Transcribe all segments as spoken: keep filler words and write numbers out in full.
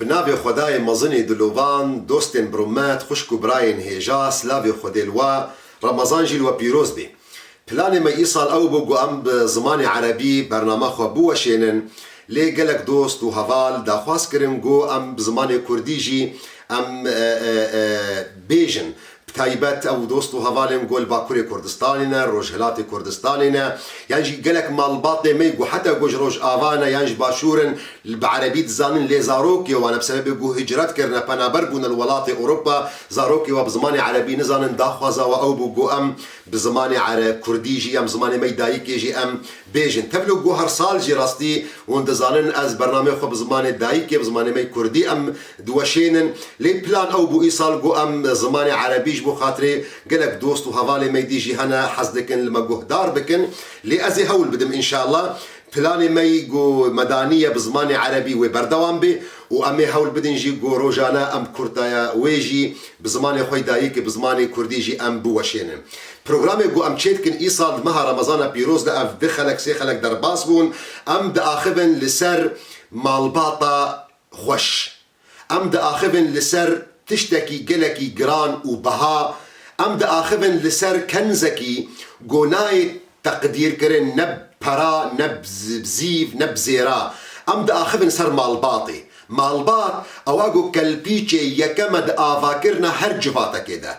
Bi navê Xwedayê mezinê dilovan, dostên birûmet, xwişk û birayên hêja, silavê Xwedê li we, Remezan jî li we pîroz bê. Planê me îsal ew bû ku em bi zimanê erebî bername xwe biweşênin, lê gelek dost û heval daxwaz kirin ku em bi zimanê kurdî jî em, e, e, e, bêjin. Bi taybet ew dost û hevalên ku li Bakurê Kurdistanê ne, Rojhilatê Kurdistanê ne, yan jî gelek malbatê me ku heta ku ji Rojava ne yan ji Başûr in, li bi erebî dizanin, lê zarokê wan e, bi sebebê ku hicret kirine, penaber bûne li welatê Ewropa, zarokê we bi zimanê erebî nizanin, daxwaza we ew bû ku em bi zimanê ere-, kurdî jî, em zimanê me yê dayikê jî em bêjin. Tevlî ku her sal jî rastî hûn dizanin, ez bernameyê xwe bi zimanê dayikê, bi zimanê me yê kurdî em diweşênin. Lê plan ew bû îsal ku em zimanê erebî ji bo xatirê gelek dost û hevalê me dî jî hene hez dikin li me guhdar bikin. Lê ez ê hewl bidim înşallah. Planê me yî ku me danî ye bi zimanê erebî wê berdewam bê û em ê hewl bidin jî ku rojane em kurtaya wê jî bi zimanê xwe yê dayikê, bi zimanê kurdî jî em biweşênin. Programê ku em çêdikin îsal di meha Remezana pîroz de ev du xelek, sê xelek derbas bûn. Em diaxivin li ser malbata xweş. Em diaxivin li ser tiştekî gelekî giran û biha. Em diaxivin li ser kenzekî ku nayê teqdîrkirin, ne bi pera, ne bi z-, bi zîv, ne bi zêra. Em diaxivin ser malbatê. Malbat ewa ku kelpîçê yekem e di avakirina her civatekê de.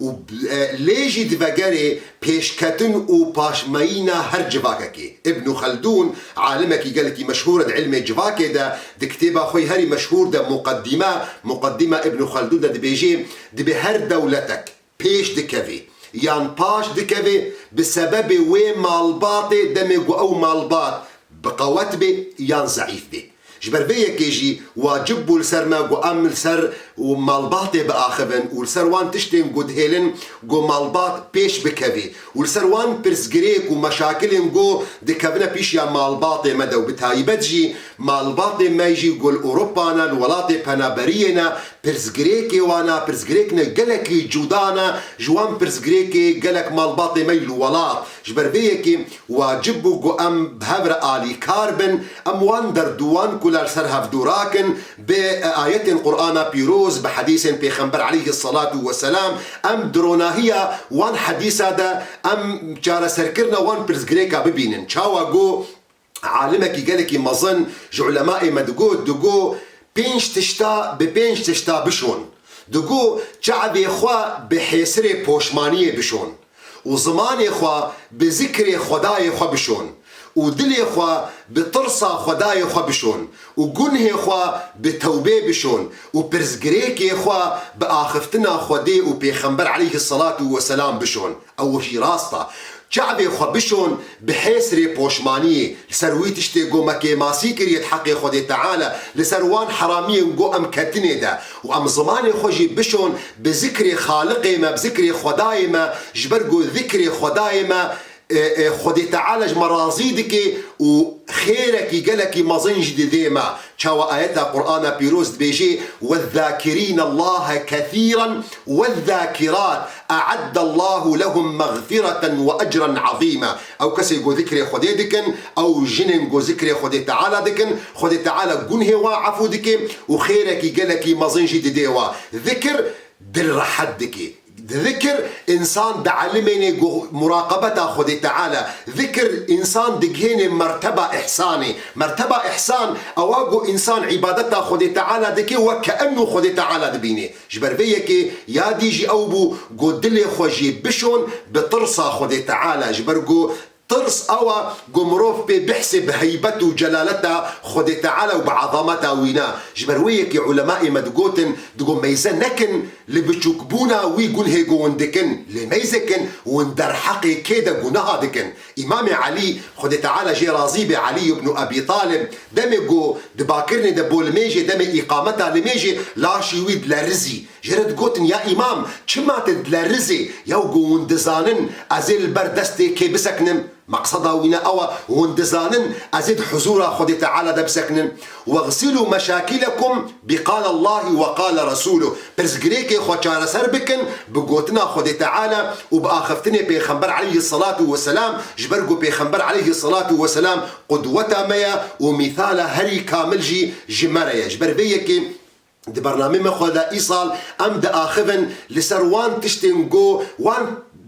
Û, e, lê jî divegerê pêşketin û paşmeyîna her civakekê. Ibn Xeldûn, alimekî gelekî meşhûr e di ilmê civakê de, di kitêba xwe yê herî meşhûr de Muqeddîme, Muqeddîme Ibn Xeldûn de dibêjê, dibê her dewletek pêş dikevê yan paş dikevê bi sebebê wê malbatê, demê ku ew malbat bi qewet bê yan zeîf bê. Ji ber vê yekê jî wacib bû li ser me ku em li ser û malbatê biaxivin û li ser wan tiştên ku dihêlin ku malbat pêş bikevê û li ser wan pirsgirêk û meşakilên ku dikevine pîşiya malbatê me de û bi taybet jî malbatê me jî ku li Ewropa ne, li welatê penaberiyê ne, pirsgirêkê wan e, pirsgirêk ne gelekî cuda ne ji wan pirsgirêkê gelek malbatê me yî li welat. Ji ber vê yekê wacib bû ku em bi hev re alîkar bin, em wan derd û wan kula li ser hev dû rakin, bi ayetên Qur'ana pîroz, bi hedîsên Pêxember aleyhisselatu vesselam, em di ronahiya wan hedîsa de em çareserkirina wan pirsgirêka bibînin. Çawa ku alimekî gelekî mezin ji ulemaê me digot, digot, pênc tişta, bi pênc tişta bişon. Digot, çavê xwe bi hêsirê poşmaniyê bişon û zimanê xwe bi zikrê Xwedayê xwe bişon û dilê xwe bi tirsa Xwedayê xwe bişon û gunhê xwe bi tewbê bişon û pirsgirêkê xwe bi axiftina Xwedê û Pêxember aleyhisselatu vesselam bişon. Ew jî rast e. Çavê xwe bişon bi hêsirê poşmaniyê, li ser wî tiştê ku me kêmasî kiriye di heqê Xwedê Teala, li ser wan heramiyên ku em ketinê de û em zimanê xwe jî bişon bi zikrê Xaliqê me, bi zikrê Xwedayê me, ji ber ku zikrê Xwedayê me, e, e, Xwedê Teala ji me razî dike û xêrekî gelekî mezin jî didê me. Çawa ayeta Qur'ana pîroz dibêjê, "وَالذَّاكِرِينَ اللَّهَ كَثِيرًا وَالذَّاكِرَاتِ أَعَدَّ اللَّهُ لَهُمْ مَغْفِرَةً وَأَجْرًا عَظِيمًا." Ew kesê ku zikrê Xwedê dikin, ew jinên ku zikrê Xwedê Teala dikin, Xwedê Teala gunhê wan efû dike û xêrekî gelekî mezin jî didê wan. Zikir dil rehet dike. Zikir însan dielimêne ku muraqebeta Xwedê Teala. Zikir însan digihêne merteba îhsanê. Merteba îhsan ewa ku însan îbadeta Xwedê Teala dike wek ke enû Xwedê Teala dibîne. Ji ber vê yekê ya dî jî ew bû ku dilê xwe jî bişon bi tirsa Xwedê Teala. Ji ber ku tirs ew e ku mirov pê bihsê bi heybet û celaleta Xwedê Teala û bi ezameta wî ne. Ji ber wê yekê ulemaê me digotin, digo meyze nekin li biçûkbûna wî gunhê ku hûn dikin, lê meyze kin hûn derheqê kê de gunaha dikin. Îmamê Elî, Xwedê Teala jê razî be, Elî ibn Ebî Talib, demê ku di bakirinê de bo limêjê demê îqameta limêjê laşî wî dilerizî. Jê re digotin, ya îmam, çima tu dilerizê? Yaw ku hûn dizanin ez ê li ber destê kê bisekinim? Meqseda wî ne ew e, hûn dizanin ez ê di huzûra Xwedê Teala de bisekinin. Wexsîlû meşakîlekum bi qala Allahi we qala Resûlû. Pirsgirêkê xwe çareser bikin bi gotina Xwedê Teala û bi axiftinê Pêxember aleyhisselatu vesselam, ji ber ku Pêxember aleyhisselatu vesselam qudweta me ye û mîsala herî kamil jî ji me re ye. Ji ber vê yekê Di bernamê me xwe de îsal em diaxivin li ser wan tiştên ku wan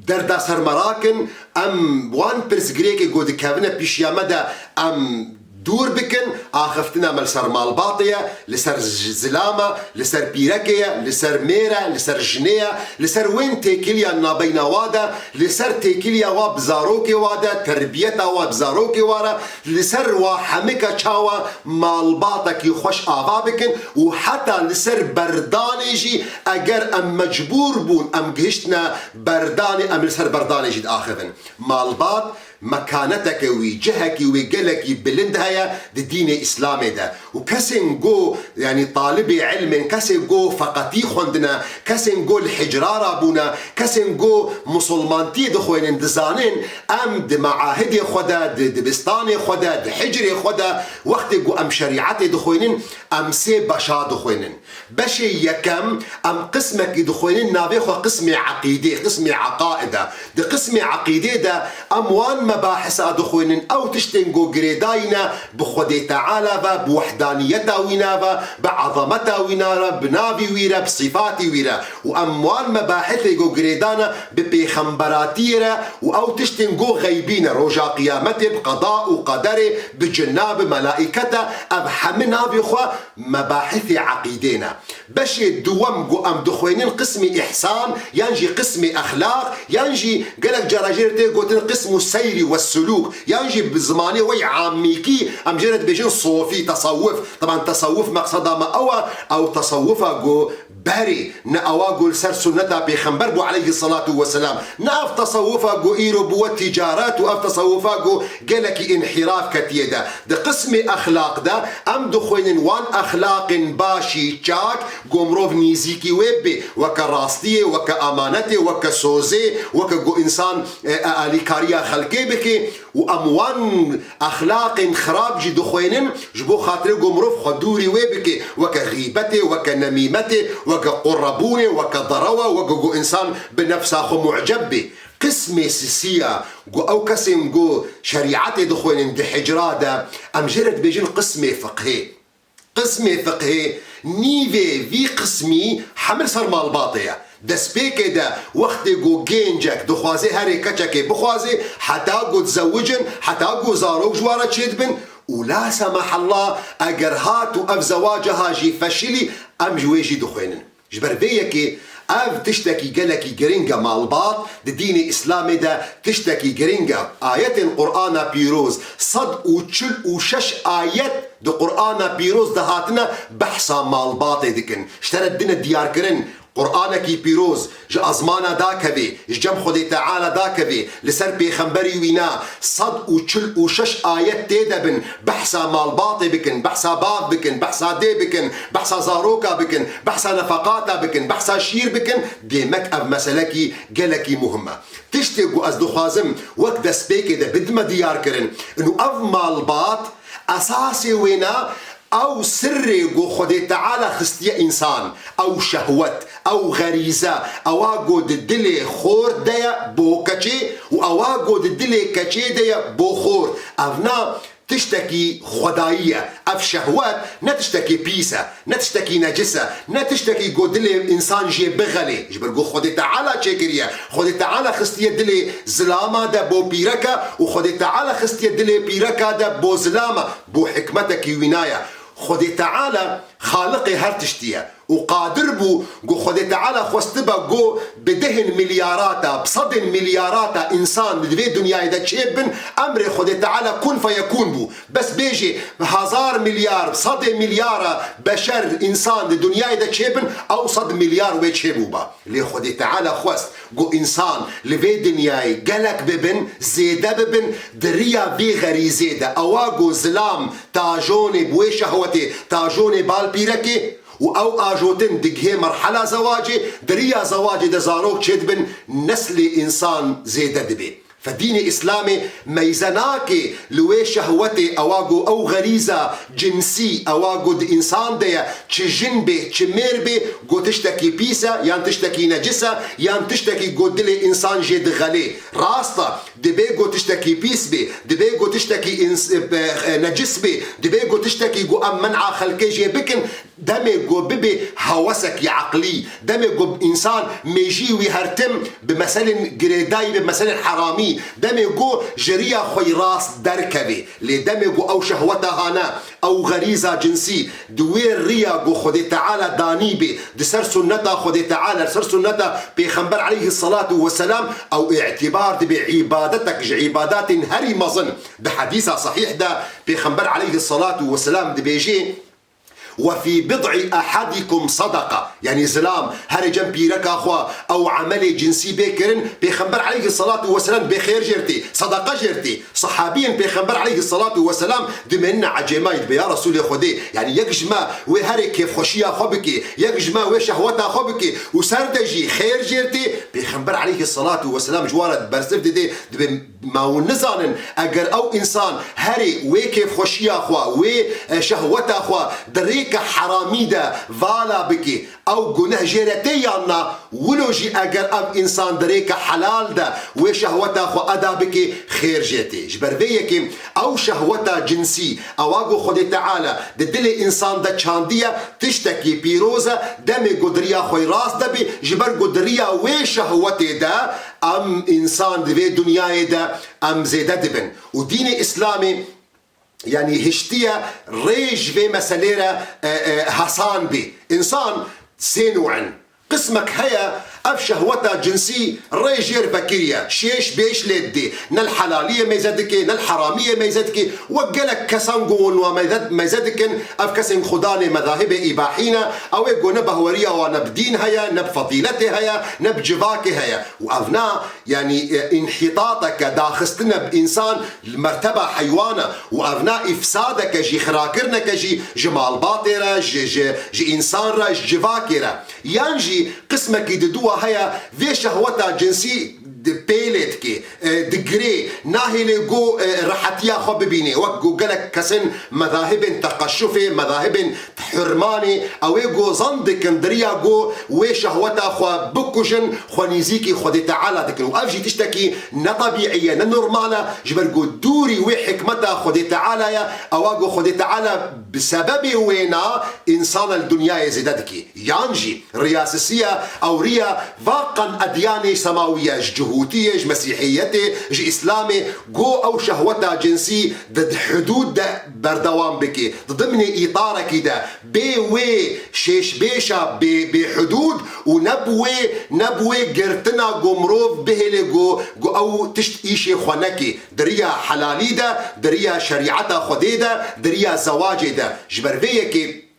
derda ser me rakin, em wan pirsgirêkê ku dikevine pîşiya me de em dûr bikin, axiftina me li ser malbatê ye, li ser j-, zilama, li ser pîrekê ye, li ser mêr e, li ser jinê ye, li ser wên têkiliya nabeyna wa de, li ser têkiliya wa bi zarokê wa de, terbiyeta wa bi zarokê wa re, li ser wa hemika çawa malbatekî xweş ava bikin û heta li ser berdanê jî eger em mecbûr bûn em gihiştine berdanê, em li ser berdanê jî diaxivin. Malbat mekaneteke wî, cihekî wî gelekî bilind heye di dînê Îslamê de. Û kesên go, yanî talibê ilmên, kesên go feqetî xwendine, kesên go li hicra rabûne, kesên go musulmantiyê dixwênin, dizanin em di meahidê xwe de, di dibistanê xwe de, di hicrê xwe de, wextê ku em şerîetê dixwênin, em sê beşa dixwênin. Beşê yekem, em qismekî dixwênin, navê xwe qismê eqîdê, qismê eqaid e. Di qismê eqîdê de em wan mebahisa dixwênin, ew tiştên ku girêdayî ne bi Xwedê Teala ve, bi wehdaniyeta wî ne ve, bi ezameta wî ne re, bi navî wî re, bi sîfatî wî re. Û em wan mebahîsê ku girêdane bi pêxemberatiyê re û ew tiştên ku xeybî ne, roja qiyametê, bi qeda û qederê, bi cinna, bi melaîkete, ev hemî navê xwe mebahîsê eqîdê ne. Beşê duwem ku em dixwênin qismî îhsan, yan jî qismî exlaq, yan jî gelek cara jê re tê gotin qismû seyri we sulûk, yan jî bi zimanê we yê amîkî em jê re dibêjin sofî, tesawuf. Teban tesawuf meqseda me ew e, ew tesawufa ku berê, ne ewa ku li ser sunneta Pêxember bû aleyhisselatu vesselam. Ne ev tesawufa ku îro bûwe ticaret û ev tesawufa ku gelekî înhîraf ketiye de. Di qismê exlaq de em dixwînin wan exlaqên başî çak ku mirov nîzîkî wê bê, weke rastiyê, weke amanetê, weke sozê, weke ku însan, e, e, alîkariya xelkê bike û em wan exlaqên xirab jî dixwînin ji bo xatirê ku mirov xwe dûrî wê bike, weke xîbetê, weke nemîmetê, weke qurebûnê, weke derewa, weke ku însan bi nefsa xwe muceb bê. Qismê sisiya ku ew kesên ku şerîetê dixwînin di hicra de, em jê re dibêjin qismê fiqhê. Qismê fiqhê nîvê vî qismî hemil ser malbatê ye. Destpêkê de wextê ku gêncek dixwaze herê keçekê bixwaze, heta ku dizewicin, heta ku zarok ji wan re çêdibin û la semehella eger hat û ev zewaca ha jî feşilî, em ji wê jî dixwînin. Ji ber vê yekê ev tiştekî gelekî giring e, malbat di dînê Îslamê de tiştekî giring e. Ayetên Qur'ana Pîroz, sed û çil û şeş ayet di Qur'ana Pîroz de hatine behsa malbatê dikin. Ji te re dine diyarkirin, Qur'anekî pîroz ji ezmana dakevê, ji cem Xwedê Teala dakevê, li ser pêxemberî wî ne, sed û çil û şeş ayet tê de bin, behsa malbatê bikin, behsa bav bikin, behsa dê bikin, behsa zaroka bikin, behsa nefeqata bikin, behsa şîr bikin, dêmek ev meselekî gelekî muhim e. Tiştê ku ez dixwazim wek destpêkê de bidime diyarkirin, inu ev malbat esasê wê ne, ew sirrê ku Xwedê Teala xistiye însan, ew şehwet, ew xerîze, ewa ku di dilê xort de ye bo keçê û ewa ku di dilê keçê de ye bo xort. Ev na tiştekî xwedayî ye. Ev şehwet ne tiştekî pîs e, ne tiştekî necis e, ne tiştekî ku dilê însan jê bixelê. Ji ber ku Xwedê Teala çêkiriye. Xwedê Teala xistiye dilê zilama de bo pîreka û Xwedê Teala xistiye dilê pîreka de bo zilama. Bo hikmetekî wîna ye. Xwedê Teala xaliqê her tiştî ye û qadir bû ku Xwedê Teala xwestiba ku bi dehên milyarata, bi sedên milyarata însan di vê dinyayê de çêbin, emrê Xwedê Teala kun feyekun bû. Bes bêjê hezar milyar, sedê milyara beşer, însan di dinyayê de çêbin, ew sed milyar wê çêbûba. Lê Xwedê Teala xwest ku însan li vê dinyayê gelek bibin, zêde bibin, di riya vê xerîzê de, ewa ku zilam tajonê bi wê şehwetê, tajonê balpîrekê û ew ajotin digihê merhela zewacê, di riya zewacê de zarok çêdibin, neslê însan zêde dibe. Fe dînê Îslamê meyze nake li wê şehwetê, ewa ku ew xerîza cinsî, ewa ku di însan de ye, çi jin bê, çi mêr bê, ku tiştekî pîs e, yan tiştekî necis e, yan tiştekî ku dilê însan jê dixelê. Rast e, dibê ku tiştekî pîs bê, dibê ku tiştekî ins-, e, e, necis bê, dibê ku tiştekî ku em men'a xelkê jê bikin, demê ku bibê hewesekî eqlî, demê ku însan mêjî wî her tim bi meselên girêdayî, bi meselên heramî, demê ku ji riya xwe yî rast derkevê. Lê demê ku ew şehweta hane, ew xerîza cinsî di wê riya ku Xwedê Teala danî bê, di ser sunneta Xwedê Teala, li ser sunneta Pêxember aleyhisselatu vesselam, ew îtîbar dibe îbadetek ji îbadatên herî mezin. Di hedîsa sehîh de Pêxember aleyhisselatu vesselam dibêjê, "Ve fî bid'i ehadikum sadaka." Yanî zilam, herê cem pîreka xwe ew emelê cinsî bê kirin, Pêxember aleyhisselatu vesselam dibê xêr jê re tê, sadaka jê re tê. Sahabiyên Pêxember aleyhisselatu vesselam dimênine ecêmayî, dibe, "Ya Resûlê Xwedê, yanî yek ji me wê herê kêfxweşiya xwe bike, yek ji me wê şehweta xwe bike û ser de jî xêr jê re tê." Pêxember aleyhisselatu vesselam ji wan re bersiv dide, dibe, "Ma hûn nizanin, eger ew însan herê wê kêfxweşiya xwe, wê, e, şehweta xwe di rêka heramî de vala bike, ew guneh jê re tê yan na? Wilo jî eger ev însan di rêka helal de wê şehweta xwe eda bike, xêr jê tê." Ji ber vê yekê ew şehweta cinsî, ewa ku Xwedê Teala di dilê însan de çandiye, tiştekî pîroz e, demê ku di riya xwe rast de bî, ji ber ku di riya wê şehwetê de em însan di vê dinyayê de em zêde dibin. Û dînê Îslamê, yanî hiştiye rê ji vê meselê re, e, e, hesan bî. Însan sê nû in. Qismek heye, ev şehweta cinsî rê jê re vekiriye, şêş bêş lê didê, ne li helaliyê meyze dike, ne li heramiyê meyze dike. Wek gelek kesan ku hûn wa meyze, meyze dikin, ev kesên xwe danê mezahibê îbahî ne, ew ê ku ne bahweriya wan ne bi dîn heye, ne bi fedîletê heye, ne bi civakê heye. Û ev na, yanî, e, înhîtateke daxistine bi însan li merteba heywan e. Û ev na îfsadeke jî, xirakirineke jî ji malbatê re, ji, ji, ji însan re, ji civakê re. Yan jî qismekî diduwa heye, vê şehweta cinsî di pêlê dikê, e, digirê, nahêlê ku, e, rehetiya xwe bibînê. Wek ku gelek kesên mezahibên teqeşufê, mezahibên hurmanê, ew ê ku zan dikin di riya ku wê şehweta xwe bikujin, xwe nêzîkî Xwedê Teala dikin. Û ev jî tiştekî ne tebîî ye, ne normal e, ji ber ku dûrî wê hikmeta Xwedê Teala ye, ewa ku Xwedê Teala bi sebebê wê na însan li dinyayê zêde dikê. Yan jî riyasisiya ewriya va qan edyanê semawiye, ji cihûtiyê, ji mesîhiyetê, ji îslamê, ku ew şehweta cinsî di, di hudûd de berdewam bike, di dimnê îtarekî de, bê wê şêşbêşa bê, bêhudûd û ne bi wê, ne bi wê girtina ku mirov bihêle ku, ku ew tişt îşê xwe neke. Di riya helalî de, di riya şerîeta Xwedê de, di riya zewacê de. Ji ber vê yekê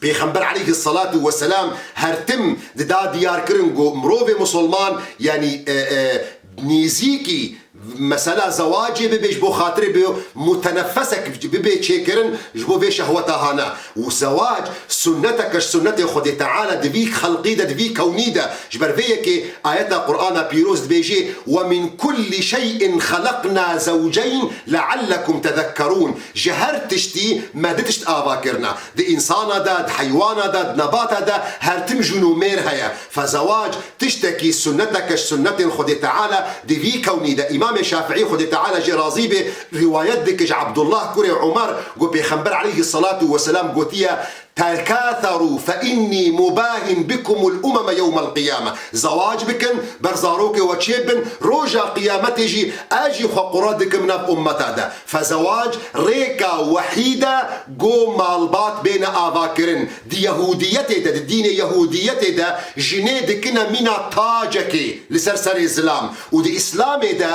Pêxember aleyhisselatu vesselam her tim dida diyar kirin ku mirovê musulman, yanî, e, e, nêzîkî mesela zewacê bibe, ji bo xatirê bê mutenefesek bibe çêkirin ji bo vê şehweta hane. Û zewac sunneteke ji sunnetê Xwedê Teala di vî xelqî de, di vî kewnî de. Ji ber vê yekê ayeta Qur'ana pîroz dibêjê, "Ve min kulli şey'in xelaqna zewceyn leallekum tezekkerûn." Ji her tiştî me du tişt ava kirine. Di însana de, di heywana de, di nebata de her tim jin û mêr heye. Fe zewac tiştekî sunneteke ji sunnetên Xwedê Teala di vî kewnî de. Îmamê Şafiî, Xwedê Teala jê razî be, rîwayet dike ji Abdullah kurê Umer, ku Pêxember aleyhisselatu vesselam gotiye, "Tekâtherû fe innî mubâhin bikumul umeme yewmel qiyame." Zewac bikin, ber zarokê we çêbin, roja qiyametê jî ez jî xwe qure dikim nav ummeta de. Fe zewac rêka wehîd e ku malbat bêne avakirin. Di Yehûdiyetê de, di dînê Yehûdiyetê de jinê dikine mîna tacekê li ser serê zilam. Û di Îslamê de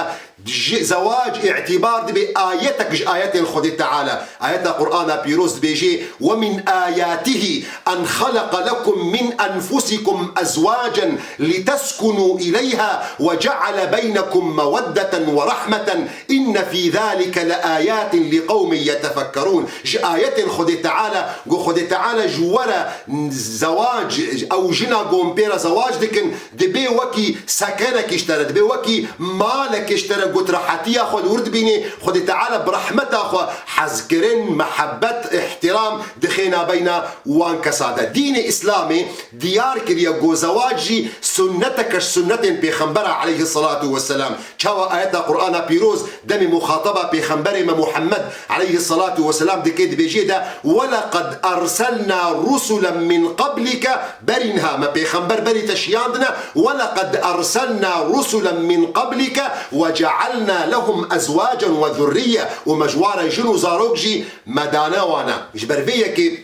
ji, zewac îtîbar dibe ayetek ji ayetên Xwedê Teala. Ayeta Qur'ana pîroz dibêjê, "Ve min ayatihi en xeleqa lekum min enfusikum ezwacen liteskunû ileyha ve ceale beynekum meweddeten ve rahmeten inne fî zalike le ayatin li qewmin yetefekkerûn." Ji ayetên Xwedê Teala, ku Xwedê Teala ji we re zewac, ew jina ku hûn pê re zewac dikin, dibê wekî sekenekî ji te re, dibê wekî malekê ji te re Got rehetiya xwe li wir dibînê, Xwedê Teala bi rehmeta xwe hezkirin, mehebet, îhtiram dixe nabeyna wan kesa de. Dînê Îslamê diyar kiriye ku zewac jî sunneteke ji sunnetên Pêxembera aleyhisselatu vesselam. Çawa ayeta Qur'ana pîroz demê muxataba Pêxemberê me Muhammed aleyhisselatu vesselam dike, dibêjê de: "Weleqed erselna rusulen min qablike", berî niha me pêxember berî te şiyandine, "Weleqed erselna rusulen min qablike ve cealna lehum ezwacen ve zurriye", û me ji wan re jin û zarok jî me dane wana. Ji ber vê yekê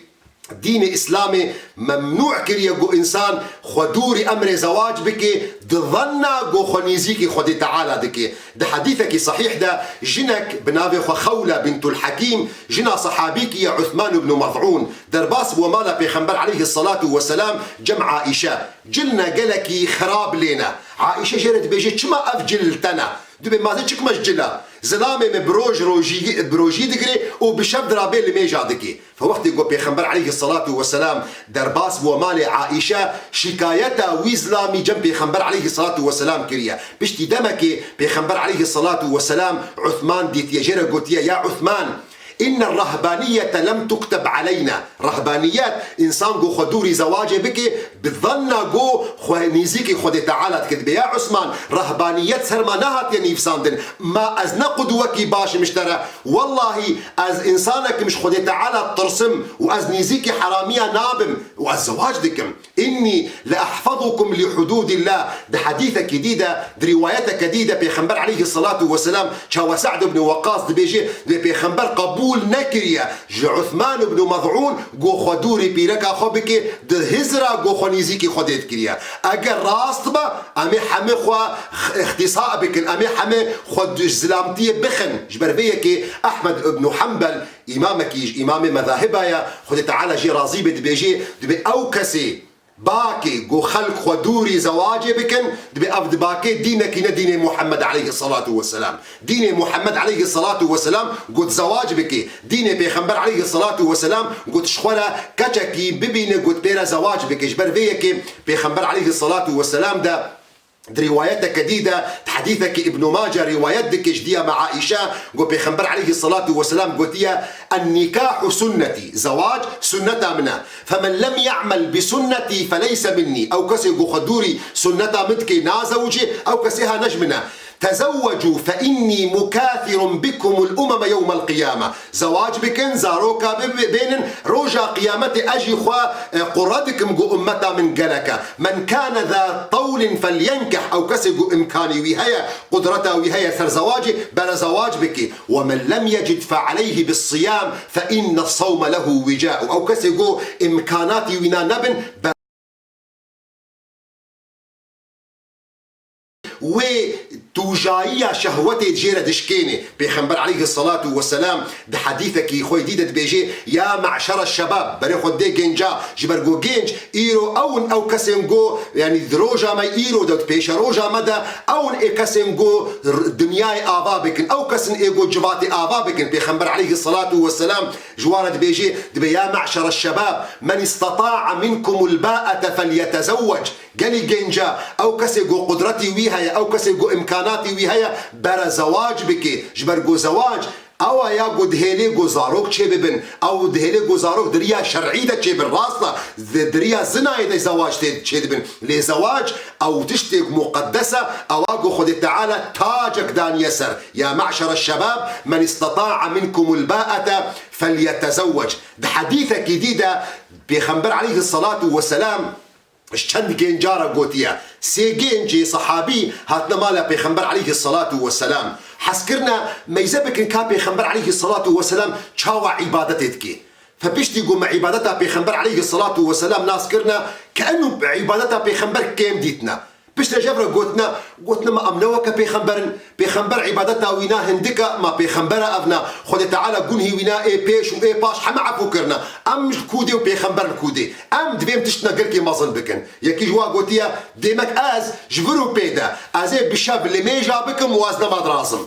dînê Îslamê memnû kiriye ku însan xwe dûrî emrê zewac bike, di zanna ku xwe nêzîkî Xwedê Teala dike. Di hedîsekî sehîh de jinek bi navê xwe Xewla bintul Hekîm, jina sehabîkî ye Uthman ibn Maz'ûn, derbas bû mala Pêxember aleyhisselatu vesselam cem Aîşe. Cilne gelekî xirab lê ne. Aîşe jê re dibêje, "Çima ev cil li te ne?" Dibê, "Ma zê çi kime ji cil e? Zilamê min bi roj rojî, bi rojî digire û bi şev dirabê limêja dike." Fe wextê ku Pêxember aleyhisselatu vesselam derbas bû malê Aîşe, şikayeta wî zilamî cem Pêxember aleyhisselatu vesselam kiriye. Piştî demekê Pêxember aleyhisselatu vesselam Uthman dîtiye, jê re gotiye, "Ya Uthman, inne rahbaniyete lem tukteb aleyna." Rahbaniyet, însan ku xwe dûrî zewacê bike, bi zanna ku xwe nêzîkî Xwedê Teala dike. Dibê, "Ya Usman, rahbaniyet ser me nehatiye nivîsandin. Ma ez ne qudwekî baş im ji te re? Wellahî ez însanek im ji Xwedê Teala ditirsim û ez nêzîkî heramiya nabim û ez zewac dikim." "Innî le ehfazukum li hududillah." Di hedîsekî dî de, di rîwayeteke dî de Pêxember aleyhisselatu vesselam çawa Se'd ibn Weqqas dibêje, dibê Pêxember qebûl nekiriye ji Uthman ibn Maz'ûn ku xwe dûrî pîreka xwe bike, di hizra ku xwe nêzîkî Xwedê dikiriye. Eger rast be, em ê hemê xwe ixtîsa bikin, em ê hemê xwe di zilamtiyê bixin. Ji ber vê yekê Ehmed ibn Hanbel, îmamekî ji îmamê mezahiba ye, Xwedê Teala jê razî be, dibêje, dibê ew kesê bakê ku xelk xwe dûrî zewacê bikin, dibê ev dibakê dînekî ne dînê Muhammed aleyhisselatu vesselam. Dînê Muhammed aleyhisselatu vesselam got zewac bike. Dînê Pêxember aleyhisselatu vesselam got ji xwe re keçekî bibîne, got pê re zewac bike. Ji ber vê yekê Pêxember aleyhisselatu vesselam de di rîwayeteke dî de, di hedîsekî Ibn Mace rîwayet dike ji diya me Aîşe, got Pêxember aleyhisselatu vesselam gotiye, "En-nikahu sunnetî", zewac sunneta min e. "Femen lem ya'mel bi sunnetî feleyse minnî." Ew kesê ku xwe dûrî sunneta min dike, nazewicê, ew kesê ha ne ji min e. "Tezewwecû fe innî mukâthirun bikumul umeme yewmel qiyame." Zewac bikin, zaroka bi-, bi-, bênin, roja qiyametê ez jî xwe, e, qure dikim ku ummeta min gelek e. "Men kâne zâ tewlin felyenkeh." Ew kesê ku imkanî wî heye, qudreta wî heye ser zewacê, bere zewac bike. "Ve men lem yecid fe aleyhi bis-siyam fe inne sawme lehu wica'u." Ew kesê ku imkanatî wîna nebin, wê tûjayiya şehwetê jê re dişkêne. Pêxember aleyhisselatu vesselam di hedîsekî xwe dî de dibêje, "Ya me'şere şebab", berê xwe dê genca, ji ber ku genc îro ew in, ew kesên ku, yanî di roja me îro de, di pêşeroja me de, ew in ê kesên ku r-, dinyayê ava bikin, ew kes in ê ku civatê ava bikin. Pêxember aleyhisselatu vesselam ji wan re dibêje, dibê, "Ya me'şere şebab, men isteta'a minkumul ba'ete felyetezewwec." Gelî genca, ew kesê ku qudretî wî heye, ew kesê ku imkanatî wî heye, bere zewac bike. Ji ber ku zewac ew a ya ku dihêlê ku zarok çêbibin, ew dihêlê ku zarok di riya şer'î de çêbin, rast e, di, di riya zinayê de zewac tê çêdibin. Lê zewac ew tiştêk muqeddes e, ew a ku Xwedê Teala tacek daniye ser. "Ya me'şere şebab, men isteta'a minkumul ba'ete felyetezewwec." Di hedîsekî dî de Pêxember aleyhisselatu vesselam ji çend genca re gotiye. Sê gencê sehabî hatine mala Pêxember aleyhisselatu vesselam. Hez kirine meyze bikin ka Pêxember aleyhisselatu vesselam çawa îbadetê dike. Fe piştî ku me îbadeta Pêxember aleyhisselatu vesselam nas kirine, ke eno îbadeta Pêxember kêm dîtine. Piştre ji hev re gotine, gotine, "Ma em ne weke pêxember in. Pêxember îbadeta wîna hindik e, ma pêxember e ev ne. Xwedê Teala gunhê wîna ê pêş û ê paş heme efû kirine. Em ji kûdê û pêxember li kûdê. Em divê em tiştine gelkê mezin bikin." Yekî ji wa gotiye, "Dêmek ez ji vir û pê de, ez ê bi şev limêja bikim û ez nema dirazim."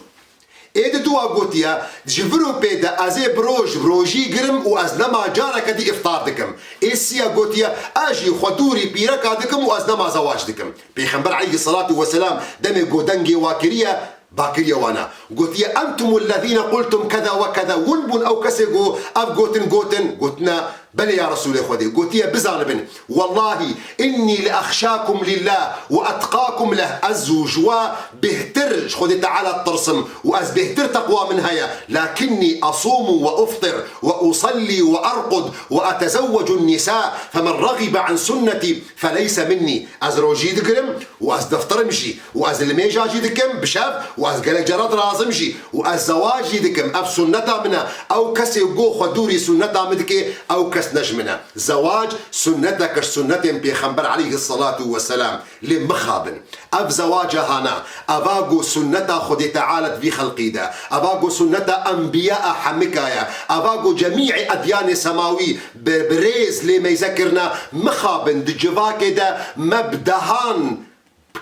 Ê di dua gotiye, "Ji vir û pê de ez ê bi roj rojî girim û ez nema careke dî îftar dikim." Ê siya gotiye, "Ez jî xwe dûrî pîreka dikim û ez nema zewac dikim." Pêxember aleyhisselatu vesselam demê ku dengê wa kiriye, Bakiriye wana. Gotiye, "Entumul lezîne qultum keza ve keza." Win bûn ew kesê ku ev gotin gotin? Gotina, "Belê ya Resûlê Xwedê." Gotiye, "Bizanibin. Wellahî, innî li exşakum lillah ve etqakum leh." Ez û ji we bêhtir ji Xwedê Teala ditirsim û ez bêhtir teqwa min heye. "Lakinnî asumu ve uftir ve usallî ve erqud ve etezewwecun nisa, femen ragibe an sunnetî feleyse minnî." Ez rojî digirim û ez diftirim jî û ez limêja jî dikim bi şev û ez gelek cara dirazim jî û ez zewac jî dikim. Ev sunneta min e. Ew kesê go xwe dûrî sunneta min dike, ew kes ne ji min e. Zewac sunnetek ji sunnetên Pêxember aleyhisselatu vesselam. Lê mixabin. Ev zewaca hana, eva go sunneta Xwedê Teala di vî xelqî de, eva go sunneta enbiya a hemika ye, eva go cemî'ê edyanê semawî bi, bi rêz lê meyze kirine, mixabin di civakê de me bi dehan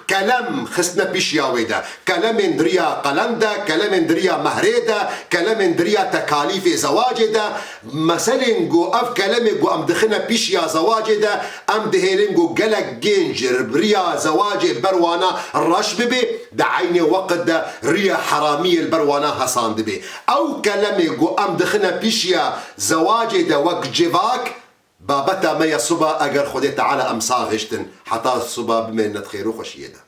kelem xistine pîşiya wê de. Kelemên di riya qelem de, kelemên di riya mehrê de, kelemên di riya tekalîfê zewacê de, meselên ku ev kelemê ku em dixine pîşiya zewacê de, em dihêlin ku gelek gênc bi riya zewacê ber wana reş bibe, di eynê weqt de riya heramiyê li ber wana hesan dibe. Ew kelemê ku em dixine pîşiya zewacê de wek civak, babeta me ya siba, eger Xwedê Teala em sax hiştin, heta siba bimêrine di xêr û xweşiyê de.